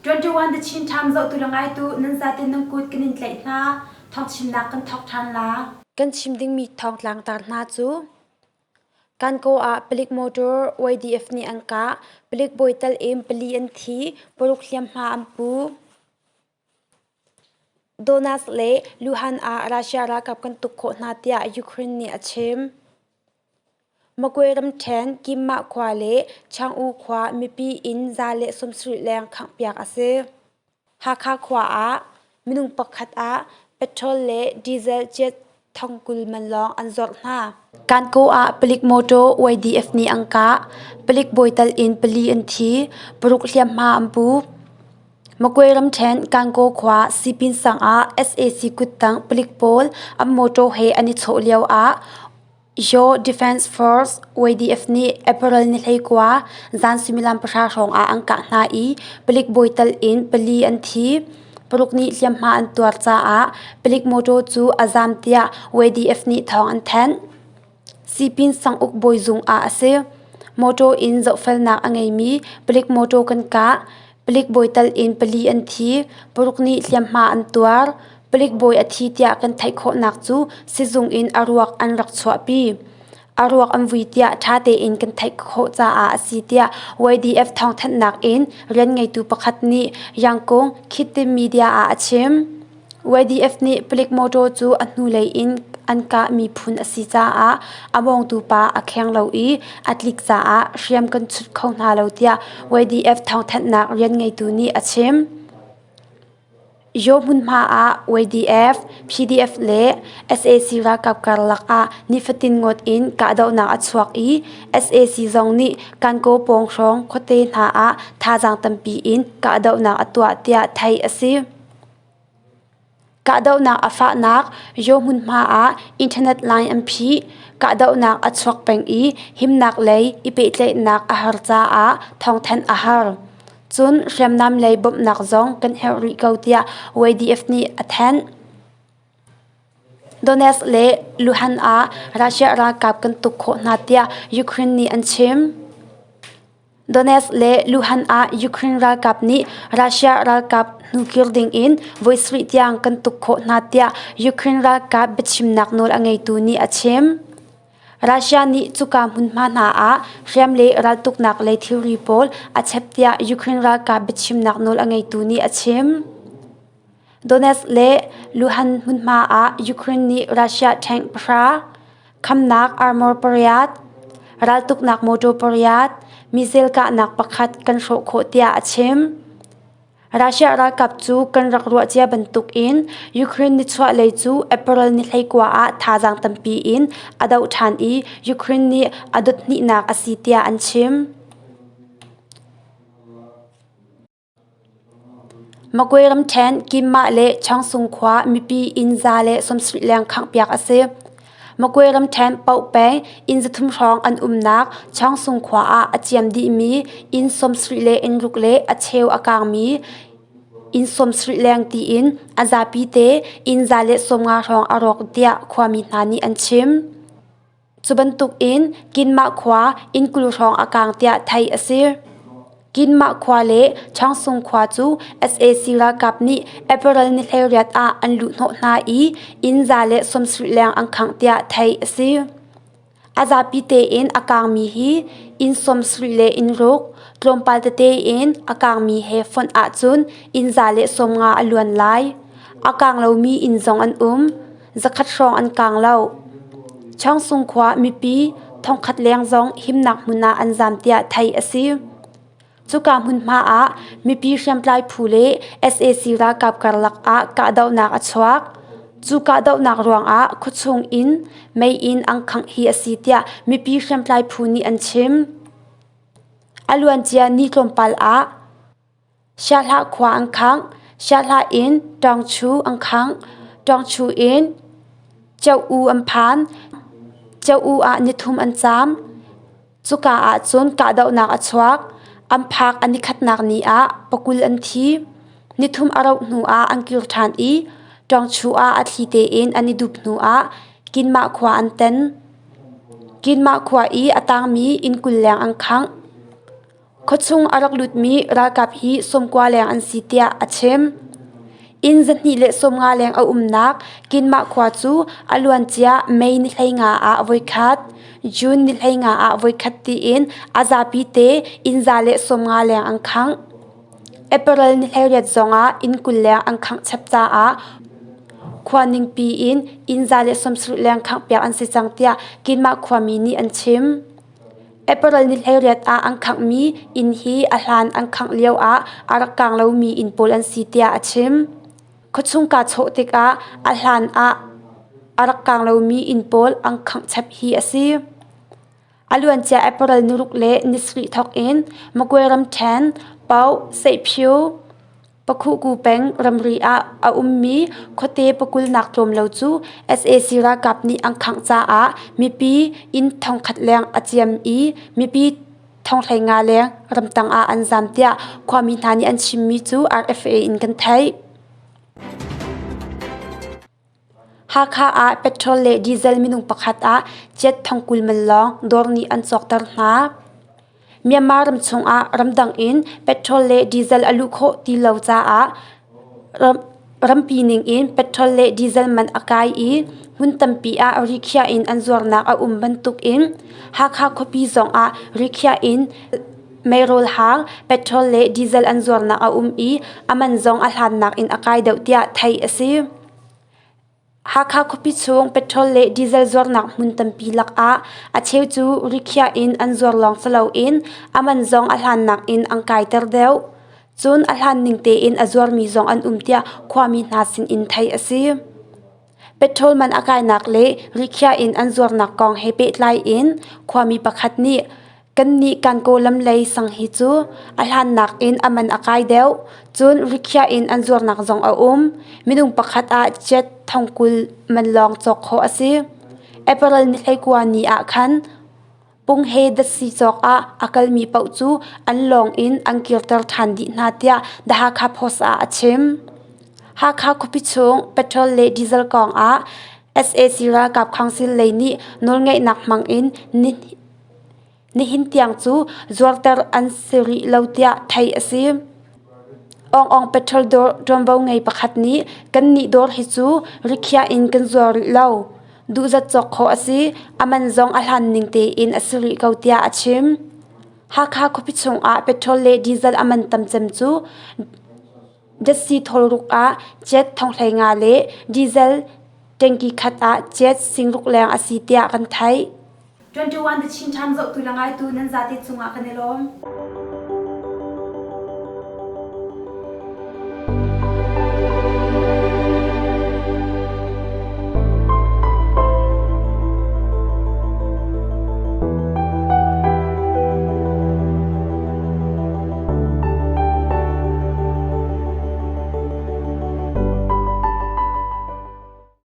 21 The Chin Times zohtu le ngaitu nan zaten nan kut kan in tlaih hna. Thawngchimnak kan thawk ṭhan la. Kan chim dingmi thawngtlang tar hna cu Kankaw ah palik motor YDF nih an kah, palik bawi tal in pali an thi, paruk hliamhma an pu. Donetsk le Luhansk ah Russia ralkap kan tuk khawh hna tiah Ukraine nih a chim. Magwe ramṭhen Kimmah khua le Chang-U khua mipi inn 170 leng khanghpiak a si. Hakha khua ah minung pakhat ah petrol le diesel jet 20,000 man lawng an zuarh hna. Kankaw ah palik mawṭaw YDF nih an kah. Palik bawi tal in pali an thi, paruk hliamhma an pu. Magwe ramṭhen Kankaw khua Sipin sang ah sac kuttang palik pawl an mawṭaw he an i chawh lio ah Yaw Defense Force YDF nih April ni 19 zan suimilam pahra hrawng ah an kah hna i palik bawi tal in pali an thi. Paruk nih hliamhma an tuar caah palik mawṭaw cu a zaam tiah YDF nih thawng an thanh. Sipin sanguk bawi zung ah a si. Mawṭaw in zohfelnak a ngeimi palik mawṭaw kan kah. Palik bawi tal in pali an thi. Paruk nih hliamhma an tuar. Palik bawi a thi tiah kan theih khawhnak cu sizung in a ruak an rak chuahpi. A ruak an vui tiah ṭha tein kan theih khawh caah a si tiah YDF thawngthanhnak in rian ngeitu pakhat nih Yangkung Khit Media ah a chim. YDF nih palik mawṭaw cu a hnulei in an kahmi phun a si caah a mawngtu pa a kheng lo i a tlik caah hriam kan chut kho hna lo tiah YDF thawngthanhnak rian ngeitu nih a chim. Yaw hmunhma ah YDF, PDF le sac ralkap karlak ah nifatin ngawt in kahdohnak a chuak i sac zong nih Kankaw pawng hrawng khuate hna ah thazaang tampi in kahdohnak a tuah tiah theih a si. Kahdohnak a fahnak Yaw hmunhma ah internet line an phih. Kahdohnak a chuak peng i himnak lei i pehtlaihnak a har caah thawngthanh a har. Cun hriamnam lei bawmhnak zong kan herh rih ko tiah YDF nih a thanh. Donetsk le Luhansk ah Russia ralkap kan tuk khawh hna tiah Ukraine nih an chim. Donetsk le Luhansk ah Ukraine ralkap nih Russia ralkap hnukir ding in voi sarih tiang kan tuk khawh hna tiah Ukraine ralkap biachimnak nawl a ngeitu nih a chim. Russia nih cuka hmunhma hna ah hriam le raltuknak lei thilri pawl a chep tiah Ukraine ralkap biachimnak nawl a ngeitu nih a chim. Donetsk le Luhansk hmunhma ah Ukraine nih Russia tank pahra, khamnak armor pariat, raltuknak motor pariat, missile kahnak pakhat kan hrawh khawh tiah a chim. Russia ralkap cu kan rak ruah cia bantukin Ukraine nichuahlei cu April ni 19 ah thazaang tampi in a doh ṭhan i Ukraine nih a dot hnihnak a si tiah an chim. Magwe ramṭhen Kimmah le Changsung khua mipi inn za le 70 leng khanghpiak a si. Magwe ramṭhen Paoh peng inn 300 hrawng an umnak Changsung khua ah a ciam dihmi inn 70 le inn ruk le a cheu a kaangmi inn 70 leng tiin a zapi te inn 150 hrawng a rawk tiah khuami hna nih an chim. Cu bantukin Kinmah khua inn 20 hrawng a kaang tiah theih a si. Kinmah khua le Changsung khua cu sac ralkap nih April ni 18 ah an luhhnawh hna i inn 170 leng an khangh tiah theih a si. A zapi tein a kaangmi hi inn 70 le inn ruk, tlawmpal tete in a kaangmi he fonh ahcun inn 150 a luan lai. A kaang lomi inn zong an um. Zakhat hrawng an kaang lo. Changsung khua mipi thongkhat leng zong himnak hmun ah an zaam tiah theih a si. Cuka hmunhma ah mipi hriamtlai phu le sac ralkap karlak ah kahdohnak a chuak. Cu kahdohnak ruangah khuachung in mei in an khangh hi a si tiah mipi hriamtlai phu nih an chim. A luancia ni tlawmpal ah Siahlah khua an khangh. Siahlah in Ṭawngchu an khangh. Ṭawngchu in Ceu-u an phan. Ceu-u ah nithum an caam. Cuka ah cun kahdohnak a chuak. An phak a nikhatnak ni ah pakul an thi. Nithum a rauh hnu ah an kir ṭhan i Ṭawngchu ah a thli tein an i dup hnu ah Kinmah khua an ten. Kinmah khua i a tangmi inn 20 leng an khangh. Khuachung a rak lutmi ralkap hi 90 leng an si tiah a chim. Inn 250 leng a umnak Kinmah khua cu a luancia May ni 15 ah voikhat, June ni 15 ah voikhat tiin a zapi te inn 150 leng an khangh. April ni 18 zongah inn 20 leng an khangh chap caah khua ningpi in inn 170 leng khanghpiak an si cang tiah Kinmah khuami nih an chim. April ni 18 ah an khanghmi inn hi a hlan an khangh lio ah a rak kaang lomi inn pawl an si tiah a chim. Khuachung kaa chawh tikah a hlan ah a rak kaang lomi inn pawl an khangh chap hi a si. A luancia April ni ruk le ni sarih thawk in Magwe ramṭhen Paoh Seihphyu Pakhuhku peng ramri ah a ummi khuate pakulnak tlawm lo cu sac ralkap nih an khangh caah mipi inn thongkhat leng a ciam i mipi thonghleinga leng ramtang ah an zaam tiah khuami hna nih an chimmi cu RFA in kan theih. Hakha ah petrol le diesel minung pakhat ah jet thongkul man lawng dawr nih an cawkter hna. Myanmar ram chungah ramdang in petrol le diesel a luh khawh ti lo caah rampi ning in petrol le diesel man a kai i hmun tampi ah rikhiah in an zuarnak a um bantukin Hakha khuapi zongah rikhiah in meirawl hang, petrol le diesel an zuarnak a um i a man zong a hlannak in a kai deuh tiah theih a si. Hakha khuapi chung petrol le diesel zuarnak hmun tampi lakah a cheu cu rikhiah in an zuar lawng si loin a man zong a hlannak in an kaiter deuh. Cun a hlan ning tein a zuarmi zong an um tiah khuami hna sinin theih a si. Petrol man a kainak le rikhiah in an zuarnak kong he pehtlai in khuami pakhat nih Kannih kan Kawlam lei sang hi cu a hlannak in a man a kai deuh, cun rikhiah in an zuarnak zong a um. Minung pakhat ah jet thongkul man lawng cawk khawh a si. April ni 19 ni ah khan Punghe datsi cawk ah a kalmi paoh cu an lawng in an kirter ṭhan dih hna tiah The Hakha Post ah a chim. Hakha khuapi chung petrol le diesel kong ah sac ralkap council lei nih nawlngeihnak hmang in Nihin tiang cu zuarter an si rih lo tiah theih a si. Awngawng petrol dawr ṭuanvo ngei pakhat nih kannih dawr hi cu rikhiah in kan zuar rih lo. Duhzat cawk khawh a si, a man zong a hlan ning tein a si rih ko tiah a chim. Hakha khuapi chungah petrol le diesel a man tam cem cu datsi thawlruk ah jet thonghleinga le diesel ṭengki khat ah jet singruk leng a si tiah kan theih. 21 The Chin Times zohtu le ngaitu nan zate cungah kan i lawm.